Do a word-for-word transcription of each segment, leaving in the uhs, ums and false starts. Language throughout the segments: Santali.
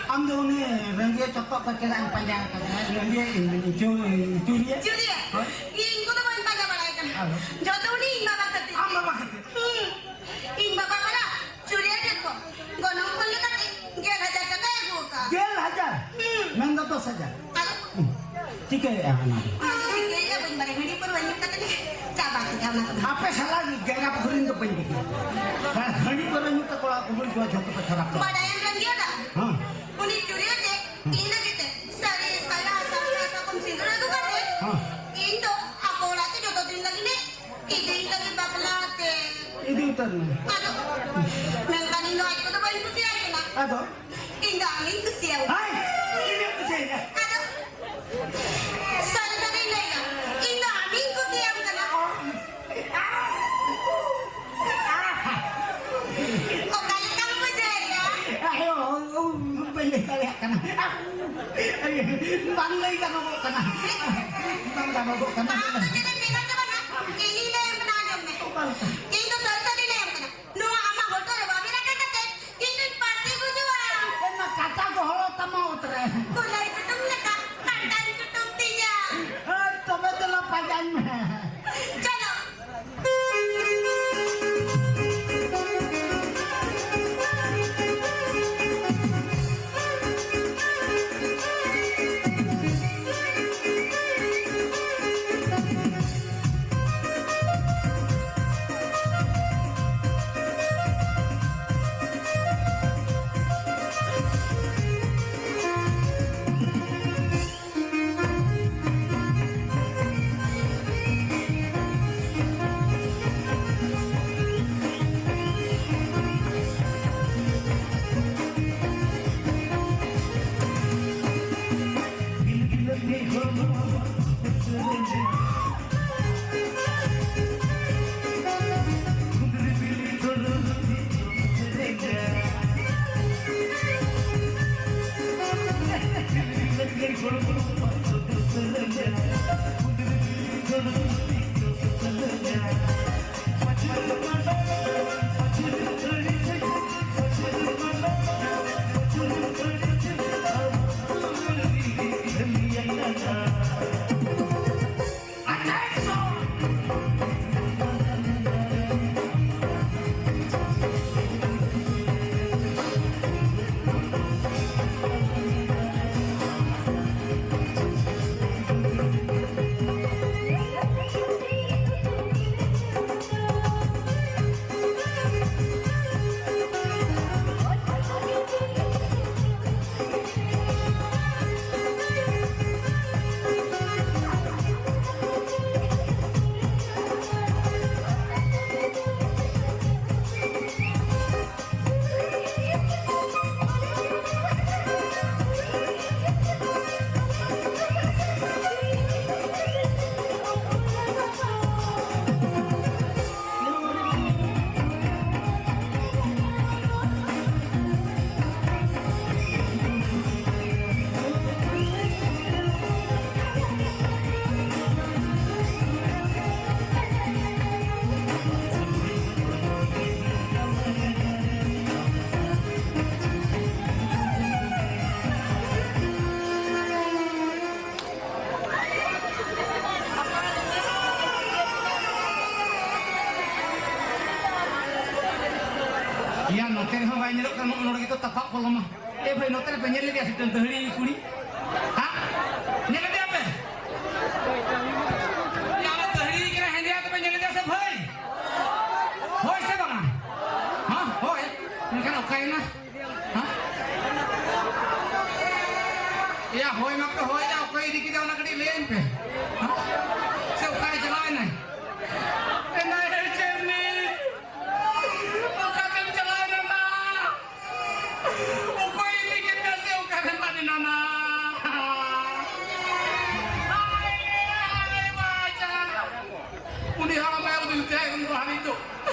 ᱟᱢ ᱫᱚ ᱩᱱᱤ ᱨᱟᱹᱝᱜᱤᱭᱟᱹ ᱪᱚᱠᱚᱡ ᱠᱚ ᱪᱮᱫᱟᱜ ᱮᱢ ᱯᱟᱸᱡᱟ ᱟᱠᱟᱫᱟ? ᱨᱟᱹᱝᱜᱤᱭᱟᱹ ᱪᱩ-, ᱪᱩᱨᱤᱭᱟᱹ? ᱪᱩᱨᱤᱭᱟᱹ? ᱦᱳᱭ᱾ ᱤᱧ ᱠᱚᱫᱚ ᱵᱟᱹᱧ ᱯᱟᱸᱡᱟ ᱵᱟᱲᱟᱭ ᱠᱟᱱᱟ᱾ ᱟᱫᱚ? ᱡᱚᱛᱚ ᱩᱱᱤ ᱤᱧ ᱵᱟᱵᱟ ᱠᱷᱟᱹᱛᱤᱨ᱾ ᱟᱢ ᱵᱟᱵᱟ ᱠᱷᱟᱹᱛᱤᱨ? ᱦᱩᱸ᱾ ᱤᱧ ᱵᱟᱵᱟ ᱵᱟᱞᱟ ᱪᱩᱨᱤᱭᱟᱹ ᱴᱷᱮᱱ ᱠᱷᱚᱱ ᱜᱚᱱᱚᱝ ᱠᱷᱚᱱ ᱞᱮᱠᱟᱛᱮ ᱜᱮᱞ ᱦᱟᱡᱟᱨ ᱴᱟᱠᱟᱭ ᱟᱹᱜᱩ ᱟᱠᱟᱫᱼᱟ᱾ ᱜᱮᱞ ᱦᱟᱡᱟᱨ? ᱦᱩᱸ᱾ ᱢᱮᱱᱫᱚ ᱫᱚᱥ ᱦᱟᱡᱟᱨ? ᱟᱫᱚ? ᱦᱩᱸ᱾ ᱪᱤᱠᱟᱹᱭᱮᱫᱼᱟ ᱚᱱᱟ ᱫᱚ? ᱪᱤᱠᱟᱹᱭᱮᱫᱼᱟ ᱵᱟᱹᱧ ᱵᱟᱲᱟᱭ, ᱦᱟᱺᱰᱤ ᱯᱟᱹᱨᱣᱟᱹ ᱧᱩ ᱠᱟᱛᱮ ᱜᱮ ᱪᱟᱵᱟ ᱠᱮᱫᱟ ᱚᱱᱟ ᱠᱚᱫᱚ᱾ ᱟᱯᱮ ᱥᱟᱞᱟᱜ ᱜᱮᱸᱜᱟ ᱯᱩᱠᱷᱨᱤ ᱫᱚ ᱵᱟᱹᱧ ᱫᱮᱠᱷᱮ᱾ ᱟᱨ ᱦᱟᱺᱰᱤ ᱯᱟᱹᱣᱨᱟᱹ ᱧᱩ ᱛᱮ ᱠᱚᱲᱟ ᱠᱚ ᱵᱟᱹᱧ ᱠᱚᱣᱟ, ᱡᱷᱚᱛᱚ ᱯᱮ ᱠᱷᱟᱨᱟᱯ ᱪᱟᱵᱟ᱾ ᱵᱟᱰᱟᱭᱟᱢ ᱨᱟᱹᱝᱜᱤᱭᱟᱹ ᱫᱟ? ᱦᱮᱸ᱾ ᱩᱱᱤ ᱪᱩᱨᱤᱭᱟᱹ ᱡᱮ ᱦᱮᱸ᱾ ᱤᱧ ᱞᱟᱹᱜᱤᱫ ᱛᱮ ᱥᱟᱹᱲᱤ, ᱥᱟᱭᱟ, ᱥᱟᱯᱲᱟ, ᱥᱟᱠᱚᱢ, ᱥᱤᱸᱫᱩᱨ ᱟᱹᱜᱩ ᱠᱟᱛᱮ ᱦᱮᱸ᱾ ᱤᱧ ᱫᱚ ᱟᱠᱚ ᱚᱲᱟᱜ ᱛᱮ ᱡᱚᱛᱚ ᱫᱤᱱ ᱞᱟᱹᱜᱤᱫ ᱮ ᱤᱫᱤᱧ ᱞᱟᱹᱜᱤᱫ ᱵᱟᱯᱞᱟ ᱛᱮ᱾ ᱤᱫᱤ ᱩᱛᱟᱹᱨ ᱢᱮ᱾ ᱟᱫᱚ ᱢᱮᱱᱠᱷᱟᱱ ᱤᱧ ᱫᱚ ᱟᱡ ᱠᱚᱫᱚ ᱵᱟᱹᱧ ᱠᱩᱥᱤᱭᱟᱭ ᱠᱟᱱᱟ᱾ ᱟᱫᱚ? ᱤᱧ ᱫᱚ ᱟᱢᱤᱧ ᱠᱩᱥᱤᱭᱟᱢ ᱠᱟᱱᱟ᱾ ᱦᱟᱭ! ᱤᱧ ᱫᱚ ᱠᱩᱥᱤᱭᱟᱹᱧᱟ᱾ ᱟᱫᱚ ᱥᱟᱹᱨᱤ ᱥᱟᱹᱨᱤᱧ ᱞᱟᱹᱭᱟ, ᱤᱧ ᱫᱚ ᱟᱢᱤᱧ ᱠᱩᱥᱤᱭᱟᱢ ᱠᱟᱱᱟ᱾ ᱚᱠᱟ ᱞᱮᱠᱟᱢ ᱵᱩᱡᱷᱟᱹᱣᱮᱫᱼᱟ? ᱟᱭᱳ, ᱵᱟᱹᱧ ᱞᱟᱹᱭ ᱫᱟᱲᱮᱭᱟᱜ ᱠᱟᱱᱟ᱾ ᱵᱟᱝ ᱞᱟᱹᱭ ᱜᱟᱱᱚᱜᱚᱜ ᱠᱟᱱᱟ᱾ ᱵᱟᱝ ᱜᱟᱱᱚᱜᱚᱜ ᱠᱟᱱᱟ᱾ ᱟᱢ ᱫᱚ ᱪᱮᱫ ᱮᱢ ᱢᱮᱱᱟ ᱪᱮ ᱵᱟᱝᱟ? ᱤᱧᱤᱧ ᱞᱟᱹᱭᱟᱢ ᱠᱟᱱᱟ, ᱟᱸᱡᱚᱢ ᱢᱮ᱾ ᱚᱠᱟ ᱞᱮᱠᱟ? ᱤᱧ ᱫᱚ ᱥᱟᱹᱨᱤ ᱥᱟᱹᱨᱤ ᱞᱟᱹᱭᱟᱢ ᱠᱟᱱᱟ᱾ ᱱᱚᱣᱟ ᱟᱢᱟᱜ ᱦᱚᱴᱚᱜ ᱨᱮ ᱵᱟᱢ ᱮᱨ ᱟᱠᱟᱫ ᱛᱮ ᱤᱧ ᱫᱚᱧ ᱯᱟᱹᱥᱤ ᱜᱩᱡᱩᱜᱼᱟ᱾ ᱚᱱᱟ ᱠᱟᱴᱟ ᱜᱚᱦᱚᱲᱚᱜ ᱛᱟᱢᱟ ᱚᱛ ᱨᱮ᱾ ᱠᱩᱞᱟᱹᱭ ᱠᱩᱴᱩᱢ ᱞᱮᱠᱟ ᱠᱟᱴᱟᱧ ᱠᱩᱴᱩᱢ ᱛᱤᱧᱟ᱾ ᱦᱮᱸ, ᱛᱚᱵᱮ ᱫᱮᱞᱟ ᱯᱟᱸᱡᱟᱧ ᱢᱮ᱾ ᱪᱚᱞᱚ᱾ ᱧᱮᱞᱚᱜ ᱠᱟᱱᱟ, ᱱᱚᱜᱼᱚ ᱱᱚᱰᱮ ᱜᱮᱛᱚ ᱛᱟᱯᱟᱜ ᱯᱚᱞᱚᱢᱟ᱾ ᱮ ᱵᱷᱟᱹᱭ, ᱱᱚᱛᱮ ᱨᱮᱯᱮ ᱧᱮᱞ ᱞᱮᱫᱮᱭᱟ ᱥᱮ ᱪᱮᱫ, ᱫᱟᱹᱦᱲᱤ ᱠᱩᱲᱤ? ᱦᱮᱸ? ᱧᱮᱞ ᱞᱮᱫᱮᱭᱟ ᱯᱮ? ᱭᱟ, ᱫᱟᱹᱦᱲᱤ ᱠᱟᱱᱟ, ᱦᱮᱸᱫᱮᱭᱟ ᱛᱮᱯᱮ ᱧᱮᱞ ᱞᱮᱫᱮᱭᱟ ᱥᱮ ᱵᱷᱟᱹᱭ? ᱦᱳᱭ ᱥᱮ ᱵᱟᱝᱟ? ᱦᱮᱸ, ᱦᱳᱭ᱾ ᱮᱱᱠᱷᱟᱱ ᱚᱠᱟᱭᱮᱱᱟ? ᱦᱮᱸ? ᱭᱟ, ᱦᱳᱭ ᱢᱟᱯᱮ ᱦᱳᱭ ᱭᱟ, ᱚᱠᱚᱭ ᱤᱫᱤ ᱠᱮᱫᱟ ᱚᱱᱟ ᱠᱟᱹᱴᱤᱡ ᱞᱟᱹᱭᱟᱹᱧ ᱯᱮ᱾ ᱦᱮᱸ? ᱥᱮ ᱚᱠᱟᱨᱮ ᱪᱟᱞᱟᱣ ᱮᱱᱟᱭ? ᱮᱱᱟᱭ ᱨᱮ ᱪᱮᱢᱱᱤ, ᱚᱠᱟᱛᱮᱢ ᱪᱟᱞᱟᱣ ᱮᱱᱟ? ᱚᱠᱚᱭ ᱤᱫᱤ ᱠᱮᱫ ᱢᱮᱭᱟ ᱥᱮ ᱚᱠᱟᱨᱮ ᱵᱟᱹᱱᱩᱜ ᱮᱱᱟ? ᱦᱟᱭ ᱨᱮ, ᱦᱟᱭ ᱨᱮ, ᱵᱟᱪᱟ᱾ ᱩᱱᱤ ᱦᱟᱲᱟᱢ ᱟᱭᱳ ᱫᱚ ᱦᱤᱡᱩᱜ ᱛᱮ ᱩᱱ ᱫᱚ ᱦᱟᱹᱱᱤ ᱫᱚ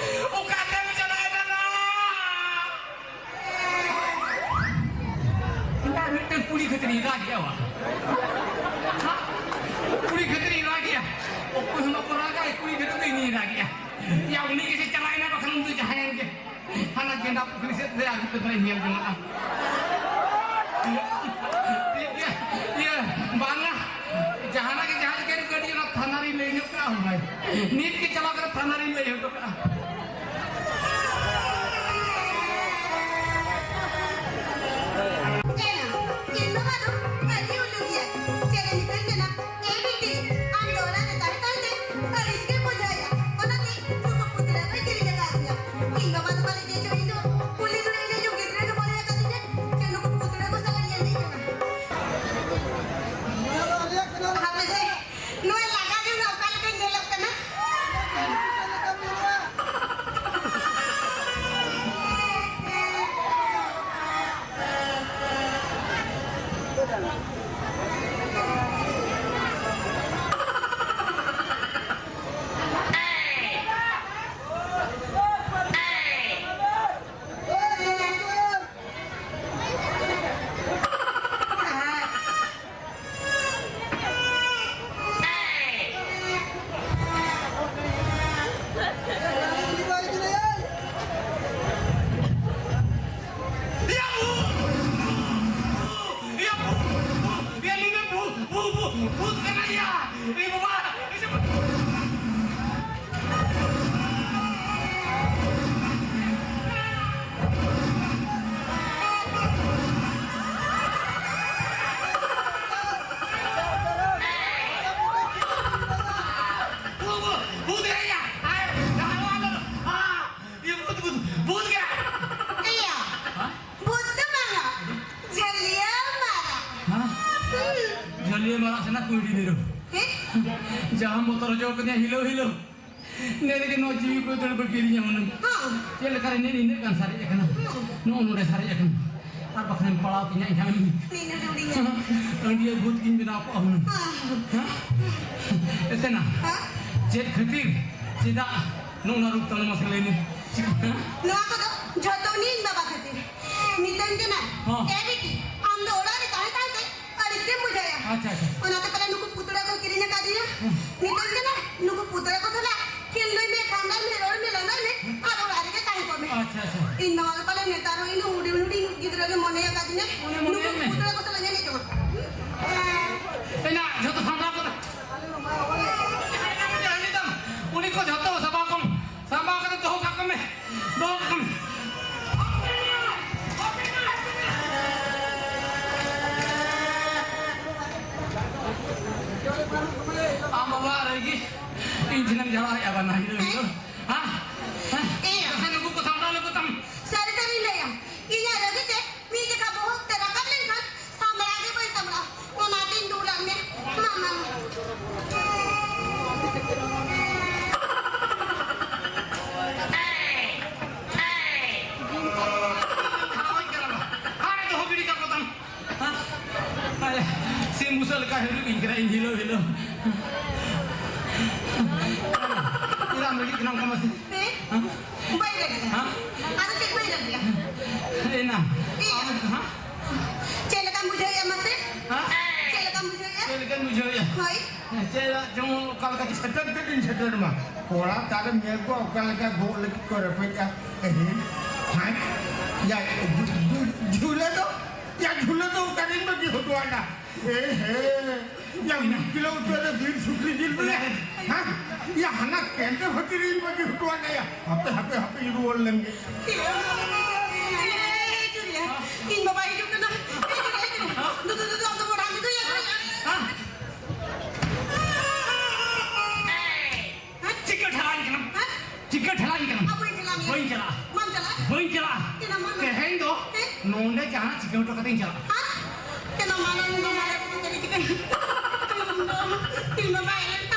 ᱚᱠᱟ ᱛᱮᱢ ᱪᱟᱞᱟᱣ ᱮᱱᱟ? ᱤᱧ ᱫᱚ ᱢᱤᱫᱴᱮᱱ ᱠᱩᱲᱤ ᱠᱷᱟᱹᱛᱤᱨ ᱤᱧ ᱨᱟᱜᱮᱜᱼᱟ ᱵᱟᱝ? ᱦᱟ? ᱠᱩᱲᱤ ᱠᱷᱟᱹᱛᱤᱨ ᱤᱧ ᱨᱟᱜᱮᱜᱼᱟ? ᱚᱠᱚᱭ ᱦᱚᱸ ᱵᱟᱠᱚ ᱨᱟᱜᱟ, ᱠᱩᱲᱤ ᱠᱷᱟᱹᱛᱤᱨ ᱫᱚ ᱤᱧᱤᱧ ᱨᱟᱜᱮᱜᱼᱟ᱾ ᱭᱟ, ᱩᱱᱤ ᱜᱮᱥᱮ ᱪᱟᱞᱟᱣ ᱮᱱᱟ, ᱵᱟᱠᱷᱟᱱ ᱩᱱᱤ ᱫᱚ ᱡᱟᱦᱟᱸᱭᱮᱱ ᱜᱮ᱾ ᱦᱟᱱᱟ ᱜᱮᱸᱰᱟ ᱯᱩᱠᱷᱨᱤ ᱥᱮᱫ ᱨᱮ ᱟᱹᱜᱩ ᱠᱟᱛᱮ ᱧᱮᱞ ᱡᱚᱝᱟᱜᱼᱟ᱾ ᱴᱷᱤᱠ ᱜᱮᱭᱟ? ᱤᱭᱟᱹ, ᱵᱟᱝᱟ, ᱡᱟᱦᱟᱱᱟᱜ ᱜᱮ ᱡᱟᱦᱟᱸ ᱞᱮᱠᱟ ᱨᱮ ᱠᱟᱹᱴᱤᱡ ᱚᱱᱟ ᱛᱷᱟᱱᱟ ᱨᱤᱧ ᱞᱟᱹᱭ ᱧᱚᱜ ᱠᱟᱜᱼᱟ, ᱦᱳᱭ᱾ ᱱᱤᱛ ᱜᱮ ᱪᱟᱞᱟᱣ ᱠᱟᱛᱮ ᱛᱷᱟᱱᱟ ᱨᱤᱧ ᱞᱟᱹᱭ ᱦᱚᱴᱚ ᱠᱟᱜᱼᱟ᱾ ᱮᱱᱟ, ᱤᱧ ᱵᱟᱵᱟ ᱫᱚ ᱟᱹᱰᱤ ᱩᱞᱩ ᱜᱮᱭᱟᱭ᱾ ᱪᱮᱫ ᱮ ᱢᱮᱛᱟᱹᱧ ᱠᱟᱱᱟ? ᱮ ᱵᱤᱴᱤ, ᱟᱢ ᱫᱚ ᱚᱲᱟᱜ ᱨᱮ ᱛᱟᱦᱮᱸ ᱛᱟᱦᱮᱸ ᱛᱮ ᱟᱹᱲᱤᱥ ᱜᱮ ᱵᱩᱡᱷᱟᱹᱣᱮᱭᱟ᱾ ᱚᱱᱟᱛᱮ ᱱᱩᱠᱩ ᱯᱩᱛᱲᱟᱹ ᱠᱚᱭ ᱠᱤᱨᱤᱧ ᱟᱠᱟᱫ ᱛᱤᱧᱟ᱾ ᱤᱧ ᱵᱟᱵᱟ ᱫᱚ ᱯᱟᱞᱮ ᱪᱮᱫ ᱪᱚ ᱤᱧ ᱫᱚ ᱠᱩᱞᱤ ᱫᱚ ᱤᱧ ᱫᱚ ᱜᱤᱫᱽᱨᱟᱹ ᱜᱮ ᱵᱟᱞᱮ ᱟᱠᱟᱫᱤᱧᱟ ᱡᱮ ᱱᱩᱠᱩ ᱯᱩᱛᱲᱟᱹ ᱠᱚ ᱥᱟᱞᱟᱜ ᱧᱮᱞ ᱦᱩᱭᱩᱜ ᱠᱟᱱᱟ᱾ ᱦᱟᱯᱮ ᱥᱮ, ᱱᱚᱣᱟ ᱞᱟᱜᱟ ᱡᱚᱝ ᱚᱠᱟ ᱞᱮᱠᱟᱧ ᱧᱮᱞᱚᱜ ᱠᱟᱱᱟ? ᱟᱹᱰᱤ ᱢᱤᱨᱩ᱾ ᱦᱮᱸ? ᱡᱟᱦᱟᱸ ᱵᱚᱛᱚᱨ ᱦᱚᱪᱚ ᱠᱟᱫᱤᱧᱟ ᱦᱤᱞᱳ ᱦᱤᱞᱳ᱾ ᱱᱮ ᱨᱮᱜᱮ ᱱᱚᱣᱟ ᱡᱤᱣᱤ ᱠᱚ ᱫᱟᱹᱲ ᱵᱟᱹᱜᱤᱭᱟᱫᱤᱧᱟ ᱦᱩᱱᱟᱹᱝ᱾ ᱦᱚᱸ᱾ ᱪᱮᱫ ᱞᱮᱠᱟᱨᱮ ᱱᱮ ᱱᱤᱱᱟᱹᱜ ᱜᱟᱱ ᱥᱟᱨᱮᱡ ᱟᱠᱟᱱᱟ? ᱦᱚᱸ᱾ ᱱᱚᱜᱼᱚ ᱱᱚᱰᱮ ᱥᱟᱨᱮᱡ ᱟᱠᱟᱱᱟ᱾ ᱟᱨ ᱵᱟᱠᱷᱟᱱᱮᱢ ᱯᱟᱲᱟᱣ ᱠᱤᱧᱟ ᱮᱱᱠᱷᱟᱱ᱾ ᱱᱤᱱᱟᱹᱜ ᱦᱩᱰᱤᱧᱟ᱾ ᱟᱹᱰᱤ ᱵᱷᱩᱛ ᱜᱤᱧ ᱵᱮᱱᱟᱣ ᱠᱚᱜᱼᱟ ᱦᱩᱱᱟᱹᱝ᱾ ᱦᱚᱸ᱾ ᱦᱮᱸ? ᱮᱛᱮᱱᱟ, ᱦᱮᱸ? ᱪᱮᱫ ᱠᱷᱟᱹᱛᱤᱨ, ᱪᱮᱫᱟᱜ ᱱᱚᱜᱼᱚ ᱱᱚᱣᱟ ᱨᱩᱯ ᱛᱟᱢ ᱢᱟᱥᱮ ᱞᱟᱹᱭ ᱢᱮ? ᱪᱮᱫ? ᱦᱮᱸ? ᱱᱚᱣᱟ ᱠᱚᱫᱚ ᱡᱷᱚᱛᱚ ᱩᱱᱤ ᱤᱧ ᱵᱟᱵᱟ ᱠᱷᱟᱹᱛᱤᱨ᱾ ᱢᱤᱛᱟᱹᱧ ᱠᱟᱱᱟᱭ, ᱦᱚᱸ᱾ "ᱮ ᱵᱤᱴᱤ, ᱟᱢ ᱫᱚ ᱚᱲᱟᱜ ᱨᱮ ᱛᱟᱦᱮᱸ ᱛᱟᱦᱮᱸ ᱛᱮ ᱟᱹᱲᱤᱥ ᱜᱮᱢ ᱵᱩᱡᱷᱟᱹᱣᱟ᱾ ᱟᱪᱪᱷᱟ, ᱟᱪᱪᱷᱟ᱾ ᱚᱱᱟᱛᱮ ᱯᱟᱞᱮ ᱱᱩᱠᱩ ᱯᱩᱛᱲᱟᱹ ᱠᱚ ᱠᱤᱨᱤᱧ ᱟᱠᱟᱫᱤᱧᱟ᱾" ᱦᱩᱸ᱾ ᱢᱤᱛᱟᱹᱧ ᱠᱟᱱᱟ, "ᱱᱩᱠᱩ ᱯᱩᱛᱲᱟᱹ ᱠᱚ ᱥᱟᱞᱟᱜ ᱠᱷᱮᱞ ᱢᱮ, ᱠᱷᱟᱱᱰᱟᱣ ᱢᱮ, ᱨᱚᱲ ᱢᱮ, ᱞᱟᱸᱫᱟᱭ ᱢᱮ, ᱟᱨ ᱚᱲᱟᱜ ᱨᱮᱜᱮ ᱛᱟᱦᱮᱸ ᱠᱚᱜ ᱢᱮ᱾" ᱟᱪᱪᱷᱟ, ᱟᱪᱪᱷᱟ᱾ ᱤᱧ ᱢᱟ ᱯᱟᱞᱮ ᱱᱮᱛᱟᱨ ᱦᱚᱸ ᱤᱧ ᱦᱩᱰᱤᱧ ᱦᱩᱰᱤᱧ ᱜᱤᱫᱽᱨᱟᱹ ᱜᱮ ᱢᱚᱱᱮ ᱟᱠᱟᱫᱤᱧᱟ᱾ ᱩᱱᱤ ᱢᱚᱱᱮ ᱱᱩᱠᱩ ᱢᱮ᱾ ᱯᱩᱛᱲᱟᱹ ᱠᱚ ᱥᱟᱞᱟᱜ ᱧᱮᱞ ᱦᱚᱪᱚ᱾ ᱮᱱᱟ, ᱡᱷᱚᱛᱚ ᱥᱟᱢᱵᱲᱟᱣ ᱠᱚ᱾ ᱩᱱᱤ ᱠᱚ ᱡᱷᱚᱛᱚ ᱥᱟᱢᱵᱲᱟᱣ ᱠᱚᱢ᱾ ᱥᱟᱢᱵᱲᱟᱣ ᱠᱟᱛᱮ ᱫᱚᱦᱚ ᱠᱟᱜ ᱠᱚᱢᱮ᱾ ᱫᱚᱦᱚ ᱠᱟᱜ ᱠᱚᱢᱮ᱾ ᱟᱢ ᱵᱟᱵᱟ ᱨᱟᱹᱜᱤ ᱤᱧ ᱴᱷᱮᱱᱮᱢ ᱡᱷᱟᱲᱟᱣᱮᱫᱼᱟ ᱵᱟᱱᱟ ᱦᱤᱞᱳ ᱦᱤᱞᱳ᱾ ᱦᱮᱸ? ᱦᱮᱸ? ᱤᱭᱟᱹ᱾ ᱟᱪᱪᱷᱟ, ᱱᱩᱠᱩ ᱠᱚ ᱥᱟᱢᱵᱲᱟᱣ ᱞᱮᱠᱚ ᱛᱟᱢ᱾ ᱥᱟᱹᱨᱤ ᱥᱟᱹᱨᱤᱧ ᱞᱟᱹᱭᱟ, ᱤᱧᱟᱹᱜ ᱨᱟᱹᱜᱤ ᱛᱮ ᱢᱤᱫ ᱡᱚᱠᱷᱟ ᱵᱚᱦᱚᱜ ᱛᱮ ᱨᱟᱠᱟᱵ ᱞᱮᱱᱠᱷᱟᱱ ᱥᱟᱢᱵᱲᱟᱣ ᱜᱮ ᱵᱟᱹᱧ ᱥᱟᱢᱵᱲᱟᱣᱟ᱾ ᱚᱱᱟᱛᱤᱧ ᱫᱩᱞᱟᱫ ᱢᱮ, ᱢᱟᱢᱟ᱾ ᱦᱟᱨᱟ ᱫᱚᱦᱚ ᱜᱤᱰᱤ ᱠᱟᱠᱚ ᱛᱟᱢ᱾ ᱦᱮᱸ? ᱟᱭᱟ, ᱥᱤᱢ ᱵᱩᱥᱟᱹᱜ ᱞᱮᱠᱟ ᱦᱤᱡᱩᱜ ᱤᱧ ᱠᱟᱱᱟ ᱤᱧ ᱦᱤᱞᱳᱜ ᱦᱤᱞᱳᱜ᱾ ᱪᱮᱫᱟᱜ ᱮᱢ ᱨᱟᱹᱜᱤᱜ ᱠᱟᱱᱟ ᱚᱱᱠᱟ ᱢᱟᱥᱮ? ᱦᱮᱸ? ᱦᱮᱸ? ᱵᱟᱹᱧ ᱨᱟᱹᱜᱤᱜᱼᱟ᱾ ᱦᱮᱸ? ᱟᱫᱚ ᱪᱮᱫ ᱵᱟᱹᱧ ᱨᱟᱹᱜᱤᱜᱼᱟ? ᱮᱱᱟ, ᱤᱭᱟᱹ᱾ ᱟᱢ, ᱦᱮᱸ? ᱪᱮᱫ ᱞᱮᱠᱟᱢ ᱵᱩᱡᱷᱟᱹᱣᱮᱫᱼᱟ ᱢᱟᱥᱮ? ᱦᱮᱸ? ᱪᱮᱫ ᱞᱮᱠᱟᱢ ᱵᱩᱡᱷᱟᱹᱣᱮᱫᱼᱟ? ᱪᱮᱫ ᱞᱮᱠᱟᱧ ᱵᱩᱡᱷᱟᱹᱣᱮᱫᱼᱟ? ᱦᱳᱭ᱾ ᱦᱮᱸ, ᱪᱮᱫ ᱪᱚᱝ ᱚᱠᱟ ᱞᱮᱠᱟ ᱪᱚ ᱥᱮᱴᱮᱨ ᱠᱟᱛᱮᱧ ᱥᱮᱴᱮᱨ ᱢᱟ᱾ ᱠᱚᱲᱟ ᱛᱟᱨᱮᱢ ᱧᱮᱞ ᱠᱚᱣᱟ ᱚᱠᱟ ᱞᱮᱠᱟ ᱜᱚᱜ ᱞᱟᱹᱜᱤᱫ ᱠᱚ ᱨᱮᱯᱮᱡᱼᱟ᱾ ᱮ, ᱦᱮᱸ? ᱭᱟ, ᱡᱷᱩ-, ᱡᱷᱩ-, ᱡᱷᱩᱞᱟᱹ ᱫᱚ, ᱭᱟ, ᱡᱷᱩᱞᱟᱹ ᱫᱚ ᱚᱠᱟᱨᱮᱧ ᱵᱟᱹᱜᱤ ᱦᱚᱴᱚᱣᱟᱫᱟ? ᱮ, ᱦᱮᱸ᱾ ᱭᱟ, ᱢᱤᱫ ᱠᱤᱞᱳ ᱩᱛᱟᱹᱨ ᱨᱮ ᱵᱤᱨ ᱥᱩᱠᱨᱤ ᱡᱤᱞ ᱵᱚᱞᱮ᱾ ᱦᱮᱸ? ᱭᱟ, ᱦᱟᱱᱟ ᱠᱮᱱᱫᱮ ᱵᱷᱟᱹᱛᱤ ᱨᱤᱧ ᱵᱟᱹᱜᱤ ᱦᱚᱴᱚᱣᱟᱫᱟ ᱭᱟ᱾ ᱦᱟᱯᱮ, ᱦᱟᱯᱮ, ᱦᱟᱯᱮᱧ ᱨᱩᱣᱟᱹᱲ ᱞᱮᱱ ᱜᱮ᱾ ᱮ, ᱡᱩᱨᱤᱭᱟ, ᱤᱧ ᱵᱟᱵᱟ ᱦᱤᱡᱩᱜ ᱠᱟᱱᱟ᱾ ᱮ, ᱡᱩᱨᱤᱭᱟ, ᱮ, ᱡᱩᱨᱤᱭᱟ᱾ ᱫᱩ, ᱫᱩ, ᱫᱩ, ᱫᱩ, ᱟᱢ ᱫᱚ ᱢᱚᱰᱟᱝ ᱜᱮ ᱫᱩ, ᱭᱟ, ᱭᱟ᱾ ᱦᱮᱸ? ᱪᱤᱠᱟᱹ ᱴᱷᱮᱞᱟᱧ ᱠᱟᱱᱟᱢ? ᱦᱮᱸ? ᱪᱤᱠᱟᱹ ᱴᱷᱮᱞᱟᱧ ᱠᱟᱱᱟᱢ? ᱟ, ᱵᱟᱹᱧ ᱴᱷᱮᱞᱟᱣ ᱢᱮᱭᱟ᱾ ᱵᱟᱹᱧ ᱪᱟᱞᱟᱜᱼᱟ᱾ ᱵᱟᱢ ᱪᱟᱞᱟᱜᱼᱟ? ᱵᱟᱹᱧ ᱪᱟᱞᱟᱜᱼᱟ᱾ ᱪᱮᱫᱟᱜ ᱵᱟᱢ ᱪᱟᱞᱟᱜᱼᱟ? ᱛᱮᱦᱮᱧ ᱫᱚ ᱦᱮᱸ? ᱱᱚᱰᱮ ᱡᱟᱦᱟᱸ ᱪᱤᱠᱟᱹ ᱦᱚᱴᱚ ᱠᱟᱛᱮᱧ ᱪᱟᱞᱟᱜᱼᱟ᱾ ᱦᱮᱸ? ᱪᱮᱫᱟᱜ ᱵᱟᱢ ᱪᱟᱞᱟᱜᱼᱟ? ᱪᱤᱠᱟᱹ? ᱤᱧ ᱵᱟᱵᱟ ᱦᱮᱡ ᱞᱮᱱ